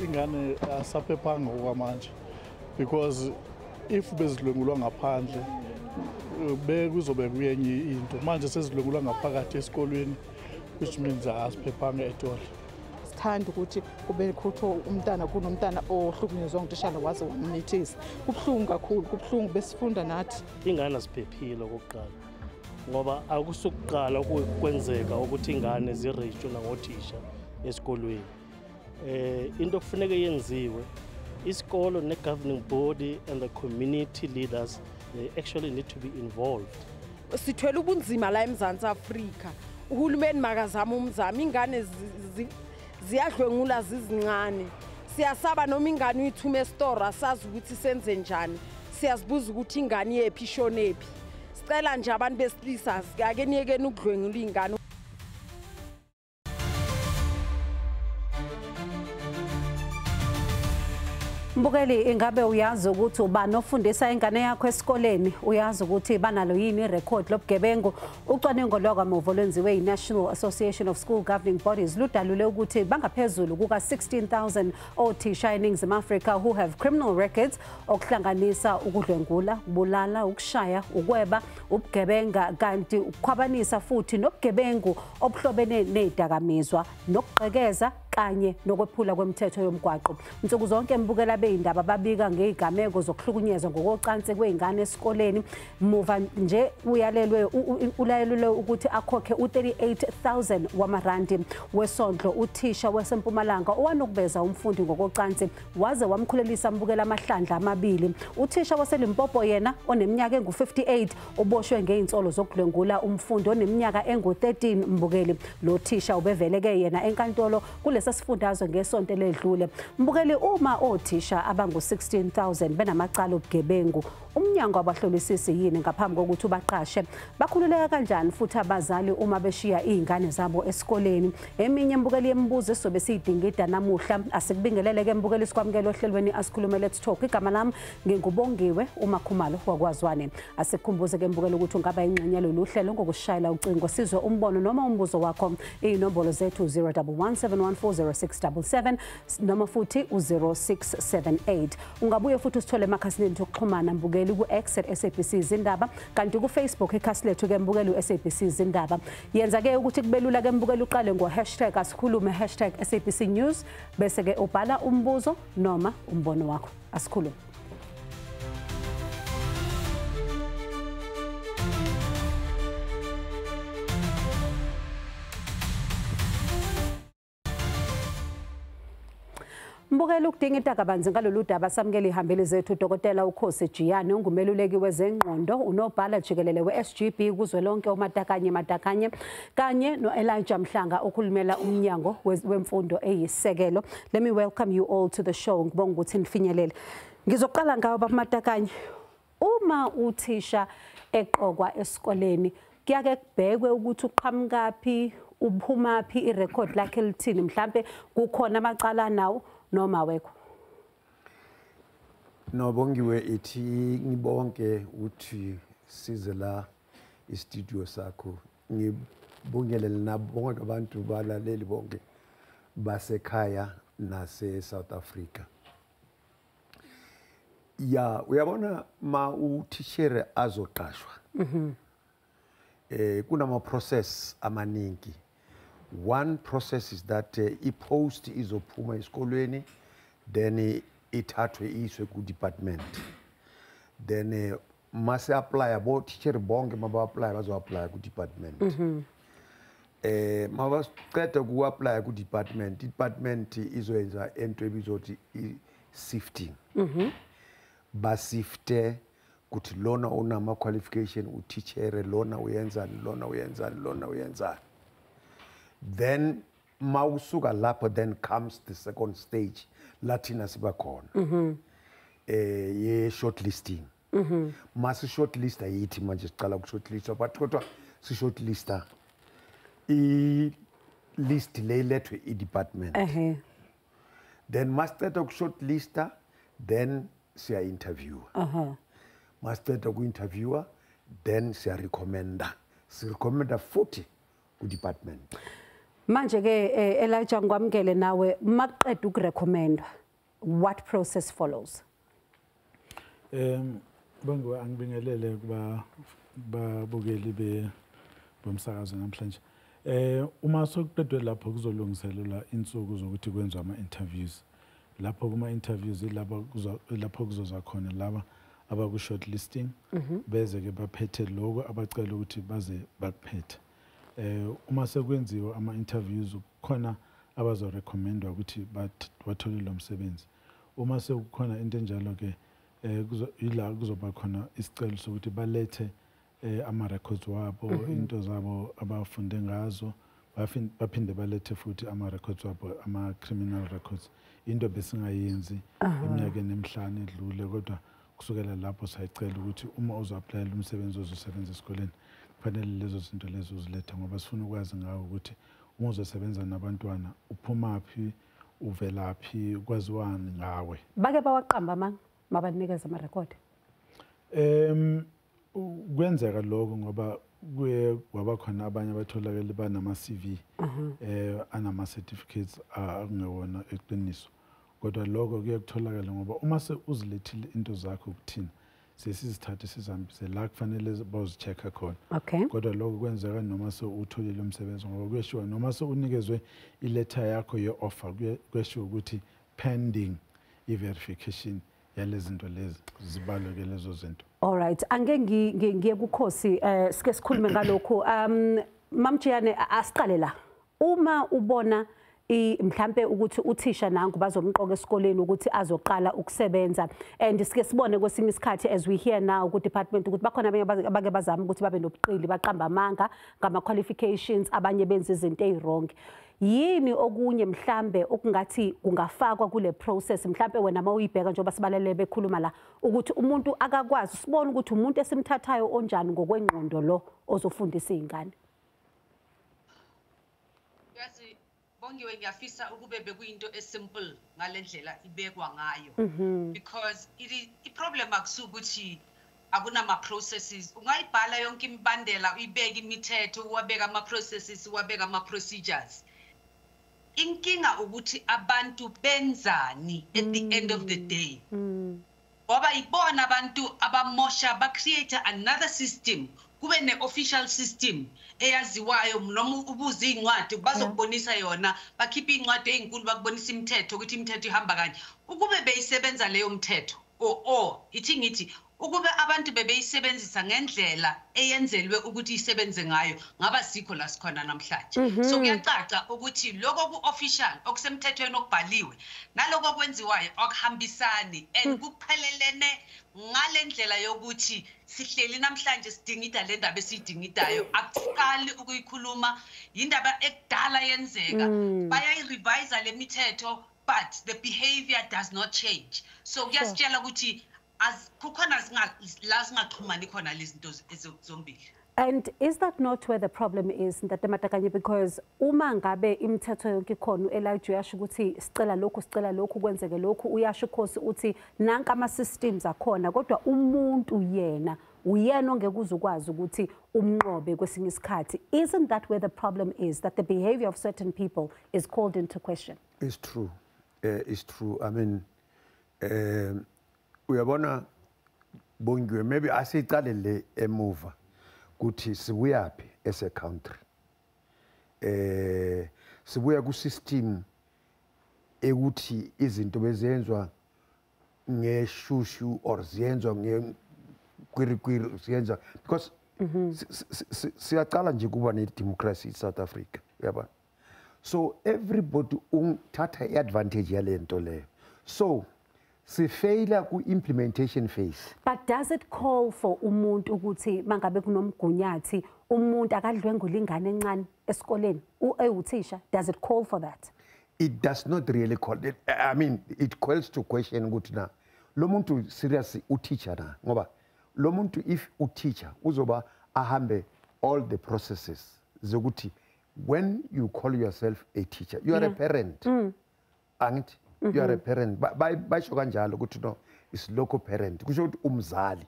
Ingane asaphephanga okwamanje because if bezidlwengulwa ngaphandle bekuzobe kuyenye into, manje sezidlwengulwa ngaphakathi esikolweni, which means asiphephanga at all. Sithanda ukuthi kube khutho umntana kunomntana ohlukunyezwa ngutishala waze wamnithisa. Kubuhlungu kakhulu, kubuhlungu, besifunda nathi. Ingane aziphephile okokuqala, ngoba akusukuqala kwenzeka ukuthi ingane zireyitshwe nangothisha esikolweni. Into kufuneka yenziwe isikolo ne-governing body and the community leaders, they actually need to be involved. Sithwele ubunzima la eMzantsi Afrika. Uhulumeni makazama umzamo, ingane ziyadlwengula zizincane. Siyasaba noma ingane uyithume esitoro, asazi ukuthi senze njani. Siyazibuza ukuthi ingane yephi, ishonephi. Sicela nje abantu besilisa ake niyekeni ukudlwengula ingane. Mbukeli, ingabe uyazi ukuthi ubani ofundisa ingane yakho esikoleni? Uyazi ukuthi banalo yini irekhodi lobugebengu? Ucwaningo lwakamuva olwenziwe yi-National Association of School Governing Bodies ludalule ukuthi bangaphezulu kuka-16,000 othisha eNingizimu Afrika who have criminal records, okuhlanganisa ukudlwengula, ukubulala, ukushaya, ukweba, ubugebenga, kanti ukukhwabanisa futhi nobugebengu obuhlobene nezidakamizwa, nokugqekeza kanye nokwephula kwemithetho yomgwaqo. Nsuku zonke mbukela beyindaba babika ngezigameko zokuhlukunyezwa ngokocansi kwezingane esikoleni. Muva nje ulayelwe ukuthi akhokhe u-38,000 wamarandi wesondlo uthisha waseMpumalanga owanokubeza umfundi ngokocansi waze wamkhulelisa mbukela amahlandla amabili. Uthisha waseLimpopo yena oneminyaka engu-58 uboshwe ngeinsolo zokudlwengula umfundi oneminyaka engu-13. Mbukeli, lo thisha ubeveleke yena enkantolo kulesa sifundazwe ngesonto eledlule. Mbukeli, uma othisha abangu-16,000 benamacala obugebengu, umnyango abahlolisisi yini ngaphambi kokuthi ubaqashe? Bakhululeka kanjani futhi abazali uma beshiya izingane zabo esikoleni? Eminye mbukeli yemibuzo esizobe siyidingida namuhla. Asikubingelele-ke mbukeli, sikwamukele ohlelweni Asikhulume Let's Talk. Igama lami nginguBongiwe uMakhumalo wakwaZwane. Asikukhumbuze-ke mbukeli ukuthi ungaba ingxenye lolu hlelo ngokushayela ucingo sizwe umbono noma umbuzo wakho. Iy'nombolo zethu 011 714 0677 noma futhi u-0678. Ungabuye futhi usithole emakhasini ethu okuxhumana mbukeli, ku-X @SABC Izindaba, kanti ku-Facebook ikhasi lethu ke mbukeli u-SABC Izindaba. Yenza ke ukuthi kubelula ke mbukeli, uqale ngo-hashtag asikhulume, hashtag SABC News, bese ke ubhala umbuzo noma umbono wakho. Asikhulume. Mbukela, ukudingida kabanzi ngalolu daba samukela ihambeli zethu, Dr. Ukhosi Jiyane, ungumeluleki wezengqondo, unobhala jikelele we-SGB kuzwelonke uMatakanye Matakanye, kanye no-Elijah Mhlanga okhulumela umnyango wemfundo eyisisekelo. Let me welcome you all to the show. Ngibonga ukuthi nifinyelele. Ngizoqala ngawo baba Matakanye. Uma uthisha eqokwa esikoleni, kuyake kubhekwe ukuthi uqhamukaphi, uphumaphi, irekhodi lakhe lithini, mhlambe kukhona amacala nawo noma awekho? No, Bongiwe, ithi ngibonke ukuthi size la istudio sakho. Ngibongelele nabo bonke abantu balaleli bonke basekhaya nase South Africa. Ya, uyabona, ma uthishere azoqashwa, kunama process amaningi. One process is that i-post izophuma esikolweni, then ithathwe iyiswe ku-department, then mase apply bo teacher bonke, maba apply, bazo apply ku-department. Mabaqeda ku-apply ku-department, department izoyenza into ebizwa ukuthi i-sifting. Basifte ukuthi lona unama qualification utitshere, lona uyenzani, lona uyenzani, lona uyenzani. Then mawusuka lapho, then comes the second stage la thina siba khona ye shortlisting. Masi shortlista yithi manje siqala ku shortlista, but kodwa si shortlista i list le ilethwe i department. Then masiceda ku shortlista, then siya interview. Masiceda ku interviewer, then siya recommenda, si recommenda futhi ku department. Manje ke Elijah, ngikwamukele nawe. Makuqeda ukurecommendwa, what process follows? Bongiwe, angibingelele kuba babukeli bomsakazo namhlanje. Uma sokuqedwe lapho, kuzolungiselelwa insuku zokuthi kwenziwe ama-interviews. Lapho kuma-interviews lapho kuzoza khona laba abaku-shortlisting, beze ke baphethe lokho abacela ukuthi baze bakuphethe. Uma sekwenziwe ama-interviews, kukhona abazorecommendwa ukuthi bathole lo msebenzi. Uma sekukhona into enjalo ke, ila kuzoba khona isicelo sokuthi balethe ama-records wabo, into zabo abafunde ngazo, baphinde balethe futhi ama-records wabo, ama-criminal records, into besingayenzi eminyakeni emihlanu edlule. Kodwa kusukela lapho sayicela ukuthi uma uzo-applyela umsebenzi ozosebenza esikoleni, kufanele lezo zinto lezo uzilethe, ngoba sifuna ukwazi ngawo ukuthi uma uzosebenza nabantwana uphumaphi, uvelaphi, kwaziwani ngawe. Bake bawaqamba amanga mabanikeza amarekhodi? Kwenzeka lokho, ngoba kuye kwaba khona abanye abatholakele banama-CV anama certificates akungewona eqiniso. Kodwa lokho kuye kutholakala, ngoba uma se uzilethile into zakho kuthina, sesizithathe sizihambise la kufanele bayozi-check-a khona. Kodwa lokho kwenzeka noma sewutholile umsebenzi, ngoba kuyeshiwo noma sewunikezwe iletha yakho ye-offer, kuyeshiwo ukuthi pending i-verification yalezi zinto lezi, zibalwe-ke lezo zinto. All right, angeke ngiye kukhosi, sike sikhulume ngalokho. Mamjiyane, asiqale la. Uma ubona mhlambe ukuthi uthisha nangu bazomqoka esikoleni ukuthi azoqala ukusebenza, and sike sibone kwesinye isikhathi, as we hear now ku department, ukuthi bakhona abanye abake bazama ukuthi babe nobuqili, baqamba amanga ngama qualifications, abanye benza izinto eziwrong. Yini okunye mhlambe okungathi kungafakwa kule process, mhlambe wena mawuyibheka njengoba sibalele bekhuluma la, ukuthi umuntu akakwazi sibone ukuthi umuntu esimthathayo onjani ngokwengqondo lo ozofundisa izingane? Yazi Bongiwe, ngiyafisa ukube bekuyinto esimple ngalendlela ibekwa ngayo, because it is i-problem akusukuthi akunama processes. Ungayibhala yonke imibandela, uyibeke imithetho, uwabeka ama processes, uwabeka ama procedures. Inkinga ukuthi abantu benzani at the end of the day, ngoba ibona abantu abamosha, ba-create another system, kube ne-official system eyaziwayo. Noma ubuze iy'ncwadi, bazokubonisa yona, bakhiphe iy'ncwadi ey'nkulu, bakubonisa imithetho, ukuthi imithetho ihamba kanje. Ukube beyisebenza leyo mthetho, or ithi ngithi ukube abantu bebeyisebenzisa ngendlela eyenzelwe ukuthi isebenze ngayo, ngaba sikho la sikhona namhlanje. So kuyacaca ukuthi lokho ku-official, okusemthethweni, okubhaliwe, naloko okwenziwayo akuhambisani and kuphelelene ngale ndlela yokuthi sihleli namhlanje sidingida le ndaba esiyidingidayo. Akuqali ukuyikhuluma, yindaba ekudala yenzeka. Bayayirevisa le mithetho, but the behavior does not change. So kuyasitshela ukuthi kukhona la singaxhumani khona lezi zinto zombili. And is that not where the problem is, Ntate Matakanye? Because uma ngabe imithetho yonke ikhona, u-Elijah uyasho ukuthi sicela lokhu, sicela lokhu, kwenzeke lokhu, uyasho ukhosi uthi nanka ama-systems akhona, kodwa umuntu yena uyena ongeke uze ukwazi ukuthi umnqobe kwesinye isikhathi. Isn't that where the problem is, that the behavior of certain people is called into question? It's true. It's true. I mean, uyabona Bongiwe, maybe asicale le emuva kuthi sibuyaphi as a country. Sibuya ku system ekuthi izinto bezenzwa ngeshushu or ziyenzwa ngekwirikwiri, ziyenza because siyaqala nje kuba ne-democracy in South Africa, uyabona. So everybody uthatha i-advantage yale nto leyo, so sifeyila ku-implementation phase. But does it call for umuntu ukuthi mangabe kunomgunyathi, umuntu akadlwengula ingane encane esikoleni ewuthisha? Does it call for that? It does not really call it. I mean, it calls to question ukuthi na lo muntu seriously uteacher na, ngoba lo muntu if uteacher uzoba ahambe all the processes zokuthi when you call yourself a teacher, you are a parent, angithi? You are a parent. Basho kanjalo ukuthi no, is local parent, kusho ukuthi umzali.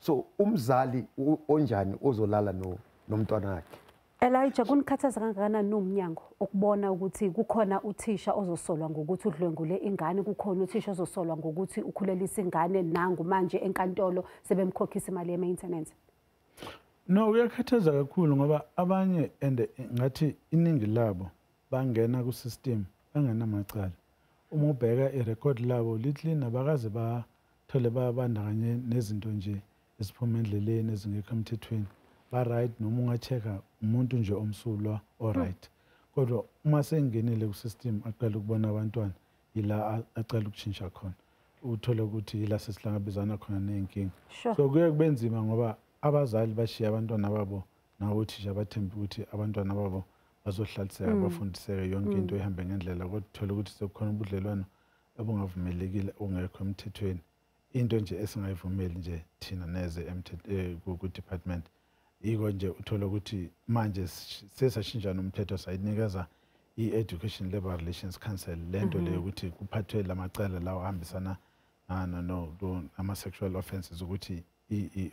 So umzali onjani ozolala no nomntwana wakhe? Elijah, kunikhathaza kangakanani nomnyango ukubona ukuthi kukhona uthisha ozosolwa ngokuthi udlwengule ingane, kukhona uthisha ozosolwa ngokuthi ukhulelisa ingane, nangu manje enkantolo sebemkhokhisa imali ye-maintenance? No, kuyakhathaza kakhulu ngoba abanye and ngathi iningi labo bangena ku-system bangenamacala. Uma ubheka irekhodi labo little abakaze bathole babandakanye nezinto nje eziphuma endleleni ezingekho emthethweni. Ba-right, noma unga-check-a umuntu nje omsulwa o-right. Kodwa uma sengenile ku-system aqala ukubona abantwana, yila aqala ukutshintsha khona. Uthole ukuthi yila sesihlangabezana khona ney'nkinga. So kuye kube nzima ngoba abazali bashiya abantwana babo nawothisha bathembe ukuthi abantwana babo bazohlaliseka, bafundiseke yonke into ihambe ngendlela, kodwa uthole ukuthi sekukhona ubudlelwano obungavumelekile ongekho emthethweni. Into nje esingayivumeli nje thina neze ku-department. Yiko nje uthole ukuthi manje sesashintsha nomthetho, sayinikeza i-Education Labour Relations Council lento leyo ukuthi kuphathwe lamacala lawo ahambisana nama-sexual offences ukuthi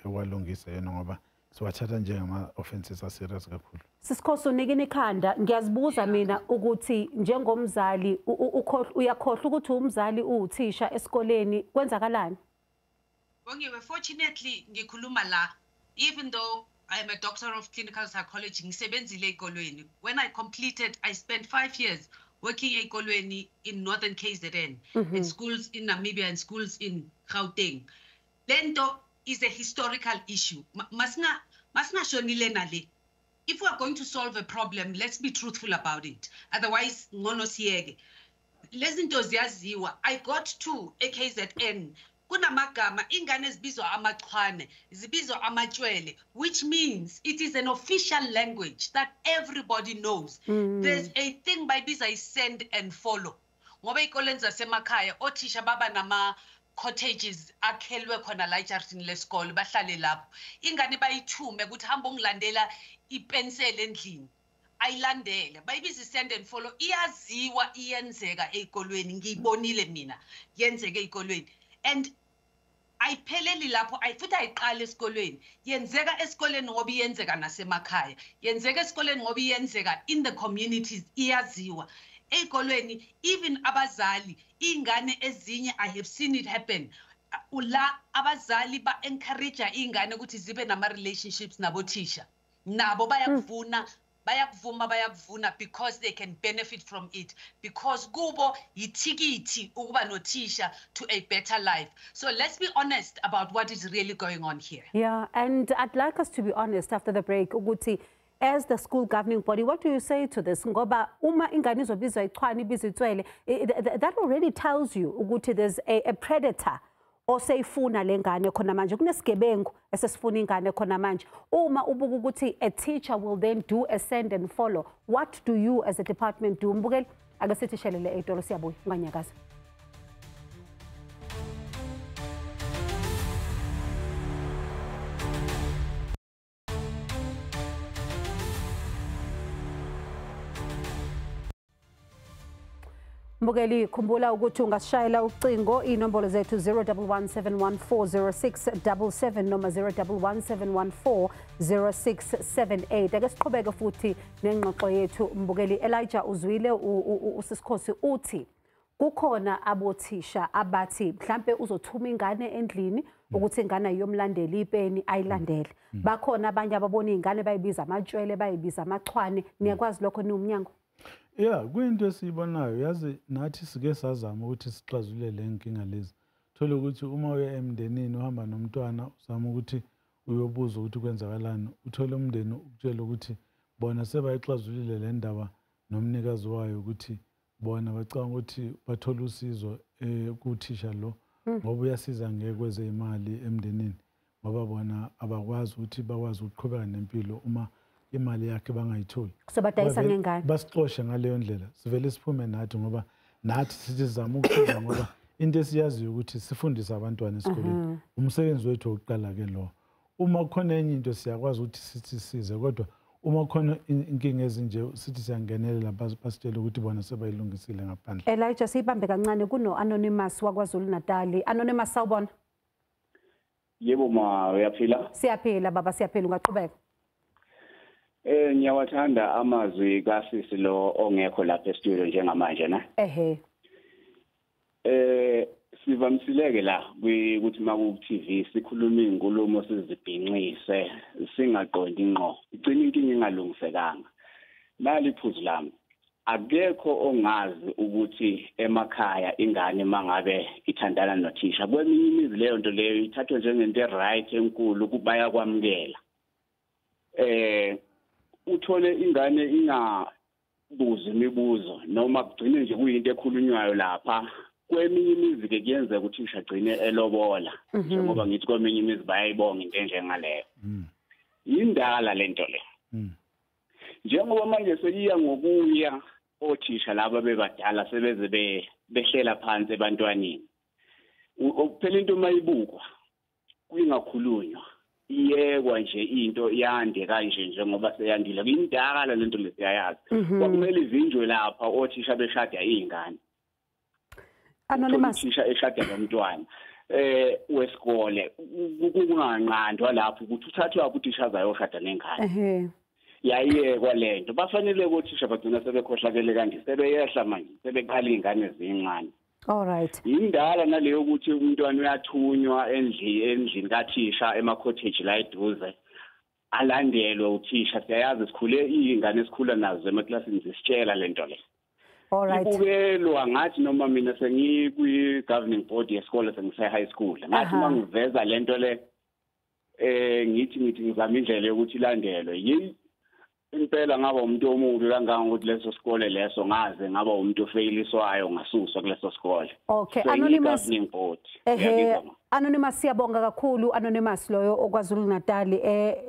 ewalungise yena ngoba siwathatha njengama-offences a-serious kakhulu. Sisikhosi, unikini ikhanda, ngiyazibuza mina ukuthi njengomzali uyakhohlwa ukuthi umzali uwuthisha esikoleni, kwenzakalani? Bongiwe, fortunately ngikhuluma la, even though I am a doctor of clinical psychology, ngisebenzile ezikolweni. When I completed, I spent 5 years working ezikolweni in northern KZN, in schools in Namibia and schools in Gauteng. Lento is a historical issue. Masingashonile nale. If we are going to solve a problem, let's be truthful about it. Otherwise, ngono siyeke. Lezinto ziyaziwa. I got to eKZN. Kunamagama ingane zibizwa amachwane, zibizwa amatshwele, which means it is an official language that everybody knows. There's a thing bayibiza i-send and follow. Ngoba ey'koleni zasemakhaya othisha baba nama cottages akhelwe khona la ejaridini lesikole, bahlale lapho. Ingane bayithume ukuthi hamba ungilandela ipenseli endlini, ayilandele. Bayibiza i-send and follow. Iyaziwa, iyenzeka ey'kolweni, ngiyibonile mina yenzeka ey'kolweni. And ayipheleli lapho, futhi ayiqali esikolweni. Yenzeka esikoleni ngoba iyenzeka nasemakhaya, yenzeka esikoleni ngoba iyenzeka in the communities, iyaziwa ey'kolweni. Even abazali, iy'ngane ezinye, I have seen it happen, la abazali ba-encourage iy'ngane ukuthi zibe nama-relationships nabothisha, nabo bayakuvuna, bayakuvuma, bayakuvuna because they can benefit from it, because kubo yithikithi ukuba nothisha to a better life. So let's be honest about what is really going on here. Yeah, and I'd like us to be honest after the break ukuthi as the school governing body, what do you say to this? Ngoba uma ingane izobizwa ichwane, ibizwa itswele, that already tells you ukuthi there's a predator oseyifuna lengane khona manje, kunesigebengu esesifuna ingane khona manje. Uma ubuka ukuthi a teacher will then do a send and follow, what do you as a department do? Mbukeli, ake sithi shelele ey'tolo, siyabuya, unganyakazi. Mbukeli, khumbula ukuthi ungasishayela ucingo, inombolo zethu 0117140677 noma 0117140678. Ake siqhubeke futhi nengxoxo yethu mbukeli. Elijah, uzwile uSisikhosi uthi kukhona abothisha abathi mhlambe uzothuma ingane endlini ukuthi ingane ayomlandela ipeni, ayilandele. Bakhona abanye ababona ingane bayibiza amatshwele, bayibiza amachwane. Niyakwazi lokho niwumnyango? Yeah, kuyinto esiyibonayo. Yazi nathi sike sazama ukuthi sixazulule le nkinga lezi. Thola ukuthi uma uya emndenini uhamba nomntwana uzama ukuthi uyobuza ukuthi kwenzakalani, uthole umndeni ukutshela ukuthi bona sebayixazulule le ndaba nomnikazi wayo, ukuthi bona bacabanga ukuthi bathola usizo kuthisha lo ngoba uyasiza ngekwezemali emndenini, ngoba bona abakwazi ukuthi bakwazi ukuqhubeka nempilo uma imali yakhe bangayitholi. So badayisa ngengane, basixoshe ngaleyo ndlela, sivele siphume nathi ngoba nathi sithi sizama ukusiza, ngoba into esiyaziyo ukuthi sifundise abantwana esikoleni, umsebenzi wethu wokuqala ke lo. Uma kukhona enye into siyakwazi ukuthi sithi size, kodwa uma kukhona inkinga ezinje sithi siyangenelela, basitshele ukuthi bona sebayilungisile ngaphandle. Elijah, siyibambe kancane, kuno-Anonymous waKwaZulu Natal. Anonymous, sawubona. Yebo ma, uyaphila? Siyaphila baba, siyaphila, ungaqhubeka. Ngiyawathanda amazwi kaSisi lo ongekho lapha e-studio njengamanje na. Ehhe. Sivamisileke la ukuthi maku TV sikhuluma izinkulumo sizibhinqise singaqondi ngqo. Igcina inkinga ingalungisekanga. Nali iphuzu lami. Akekho ongazi ukuthi emakhaya ingane mangabe ithandana nothisha kweminye imizi leyo nto leyo ithathwa njengento right enkulu kubaya kwamukela. Uthole ingane ingabuzi imibuzo noma kugcine nje kuyinto ekhulunywayo lapha. Kweminye imizi ke kuyenzeka ukuthi uthisha agcine elobola, njengoba ngithi kweminye imizi bayayibonga into enjengaleyo. Indala lento le. Njengoba manje seyiya ngokuya othisha laba bebadala sebeze behlela phansi ebantwaneni. Phela into mayibukwa kuyingakhulunywa iyekwa nje into yande kanje njengoba seyandile. Indala lento lesiyayazi. Kwakumele ivinjwe lapha othisha beshada izingane. Anonymous uthisha eshada nomntwana wesikole kunganqandwa lapho ukuthi uthathwe uthisha azoshada nengane. Yayiyekwa lento. Bafanele ukuthisha bagcina sebekhohlakele kanje sebeyehla manje sebeqala izingane ezincane. All right. Indala naleyo ukuthi umntwana uyathunywa endlini kathisha ema-cottage la eduze alandelwe uthisha. Siyayazi sikhule izingane esikhula nazo emaklasini zisitshela lento le. All right. Ibukelwa ngathi noma mina sengikwi governing board yesikole sengise high school ngathi mangiveza lento le ngithi ngizama indlela yokuthi ilandelwe. Impela ngaba umuntu omubi kangaka ukuthi leso sikole leso ngaze ngaba umuntu ofeyiliswayo ngasuswa kuleso sikole. Okay, Anonymous. Anonymous, siyabonga kakhulu Anonymous loyo oKwaZulu Natal.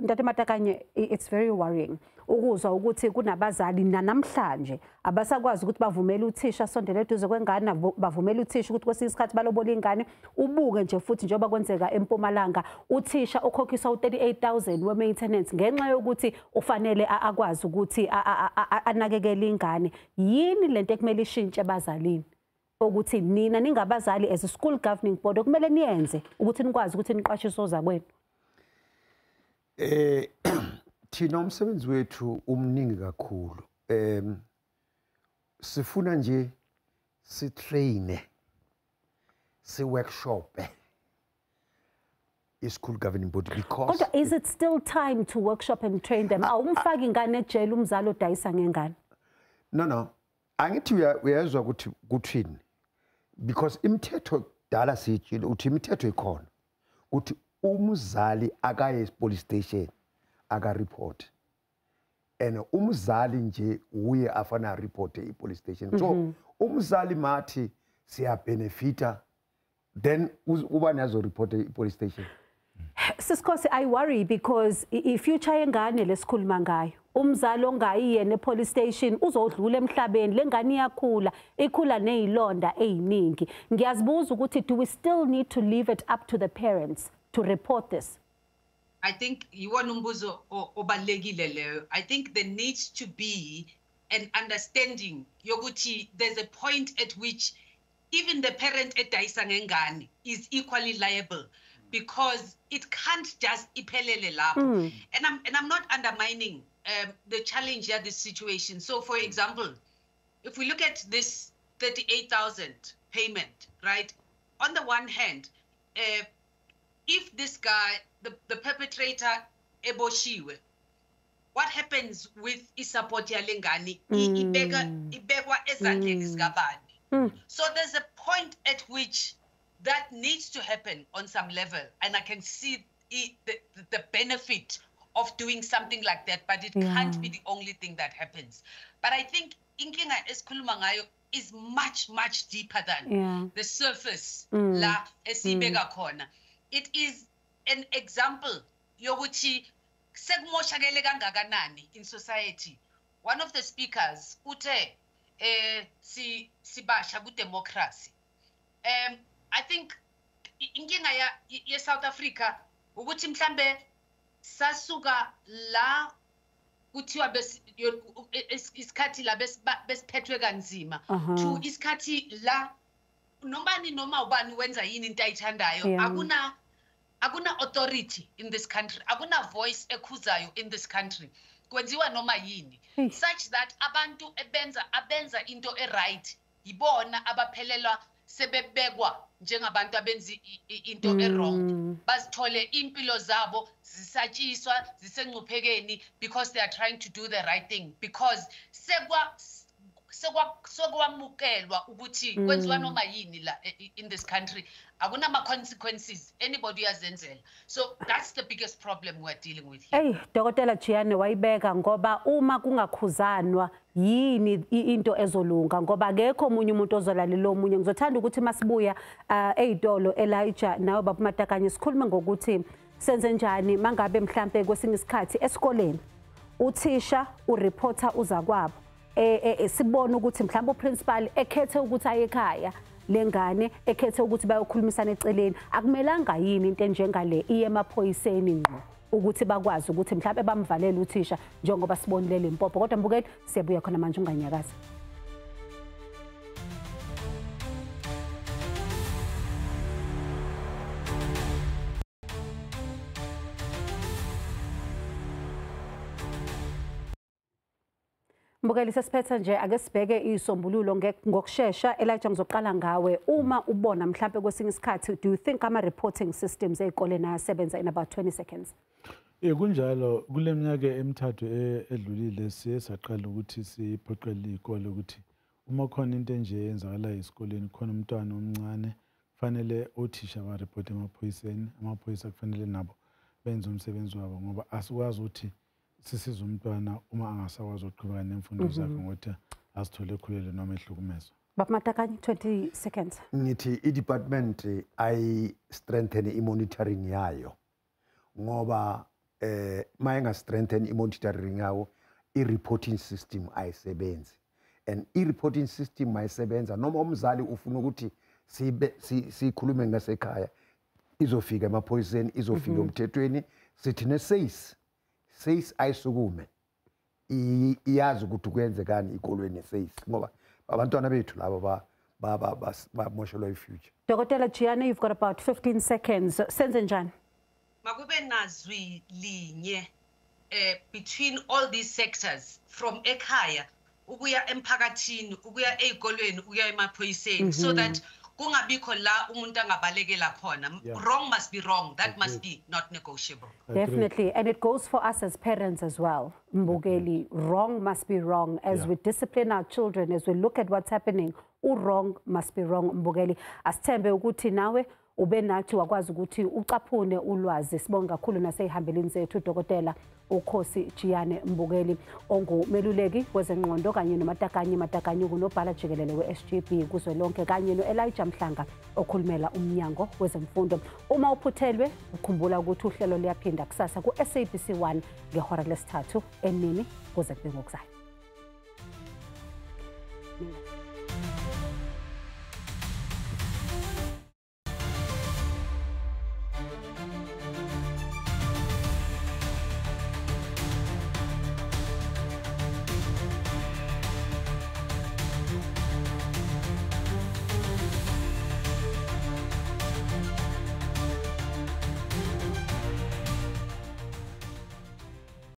Ntate Matakanye, it's very worrying ukuzwa ukuthi kunabazali namhlanje abasakwazi ukuthi bavumele uthisha asondele eduze kwengane, bavumele uthisha ukuthi kwesinye isikhathi balobola ingane. Ubuke nje futhi njengoba kwenzeka eMpumalanga, uthisha okhokhiswa u-38,000 we-maintenance ngenxa yokuthi ufanele akwazi ukuthi anakekele ingane. Yini lento ekumele ishintshe ebazalini? Ukuthi nina ningabazali as a school governing board okumele niyenze ukuthi nikwazi ukuthi niqwashise ozakwenu. Thina umsebenzi wethu umningi kakhulu. Sifuna nje sitraine, si-workshop i-school governing body because kodwa is it still time to workshop and train them? Awumfaki ingane ejele umzali odayisa ngengane. No. Angithi uyezwa ukuthi kuthini, because imithetho dala siyitshile uthi imithetho ikhona ukuthi umzali akaye police station aka report, and umzali nje uye afana report e police station. So umzali mathi siya benefita then uba nazo report e police station. Sisikhosi, I worry because i-future yengane lesikhuluma ngayo, umzali ongayi yena e-police station uzodlula emhlabeni, lengane iyakhula, ikhula nezilonda eziningi. Ngiyazibuza ukuthi do we still need to leave it up to the parents to report this? I think iwona umbuzo obalulekile leyo. I think there needs to be an understanding yokuthi there's a point at which even the parent edayisa ngengane is equally liable, because it can't just iphelele lapho. And I'm not undermining the challenge here, this situation. So for example, if we look at this 38,000 payment, right? On the one hand, if this guy, the perpetrator eboshiwe, what happens with isupport yalengane? Ibekwa ezandleni zikabani. So there's a point at which that needs to happen on some level, and I can see the benefit of doing something like that, but it can't be the only thing that happens. But I think inkinga esikhuluma ngayo is much, much deeper than the surface la esibeka khona. It is an example yokuthi sekumoshakele kangakanani in society. One of the speakers uthe sibasha ku democracy. I think inkinga ye South Africa ukuthi mhlambe sasuka la kuthiwa isikhathi la besiphethwe kanzima to isikhathi la nomani noma ubani wenza yini into ayithandayo. Akuna authority in this country, akuna voice ekhuzayo in this country. Kwenziwa noma yini, such that abantu abenza into e-right yibona abaphelelwa sebebekwa njengabantu abenza into e-wrong, bazithole impilo zabo zisatshiswa zisengcuphekeni because they are trying to do the right thing, because sekwamukelwa ukuthi kwenziwa noma yini la in this country, akunama consequences, anybody uyazenzela. So that's the biggest problem we're dealing with here. Hey, Dr. Jiyane wayibeka, ngoba uma kungakhuzanwa yini into ezolunga, ngoba akekho omunye umuntu ozolalela omunye. Ngizothanda ukuthi masibuya eyitolo, Elijah nawe baba Matakanye, sikhulume ngokuthi senze njani mangabe mhlambe kwesinye isikhathi esikoleni uthisha ureporter uzakwabo, sibone ukuthi mhlawumbe uprincipal ekhethe ukuthi aye ekhaya lengane, ekhethe ukuthi bayokhulumisana eceleni, akumelanga yini into enjengale iye emaphoyiseni ngqo ukuthi bakwazi ukuthi mhlawumbe bamvalele uthisha njengoba sibonile Limpopo. Kodwa mbukeli, siyabuya khona manje, unganyakazi. Mbukeli, sesiphetha nje, ake sibheke isombululo ngokushesha. Elijah, ngizoqala ngawe. Uma ubona mhlambe kwesinye isikhathi, do you think ama reporting systems ey'koleni ayasebenza? In about 20 seconds. Kunjalo, kule minyaka emithathu edlulile siye saqala ukuthi siphoqele iy'kole ukuthi uma khona into enje eyenzakalayo esikoleni, khona umntwana omncane, kufanele othisha bariphote emaphoyiseni, amaphoyisa kufanele nabo benze umsebenzi wabo, ngoba asikwazi ukuthi sisize umntwana uma angasakwazi ukuqhubeka nemfundo zakhe ngokuthi azithole ekhulelwe noma ehlukumezwa. Baba Matakanye, 20 seconds. Ngithi i-department ayi-strengthen i-monitoring yayo, ngoba ma inga-strengthen i-monitoring yawo, i-reporting system ayisebenzi. And i-reporting system ayisebenza noma umzali ufuna ukuthi sikhulume ngasekhaya, izofika emaphoyiseni, izofika emthethweni. Sithi ne-SACE, SACE ayisukume, iyazi ukuthi kuyenzekani ikolweni SACE, ngoba abantwana bethu laba bamoshelwa i-future. Dr. Jiyane, you've got about 15 seconds. Senze njani? Makube nazwi linye between all these sectors, from ekhaya ukuya emphakathini, ukuya ey'kolweni, ukuya emaphoyiseni, so that kungabikho la umuntu angabalekela khona. Wrong must be wrong. That must be not negotiable. Definitely. And it goes for us as parents as well. Mbukeli, wrong must be wrong. As we discipline our children, as we look at what's happening, wrong must be wrong. Mbukeli, asithembe ukuthi nawe ube nathi wakwazi ukuthi ucaphune ulwazi. Sibonga kakhulu naseyihambeleni zethu Dokotela uKhosi Jiyane Mbukeli, ongumeluleki wezengqondo, kanye noMatakanye Matakanye unobhala jikelele we-SGB kuzwelonke, kanye no-Elijah Mhlanga okhulumela umnyango wezemfundo. Uma uphuthelwe, ukhumbula ukuthi uhlelo liyaphinda kusasa ku-SABC 1 ngehora lesithathu emini kuze kube ngokuzayo.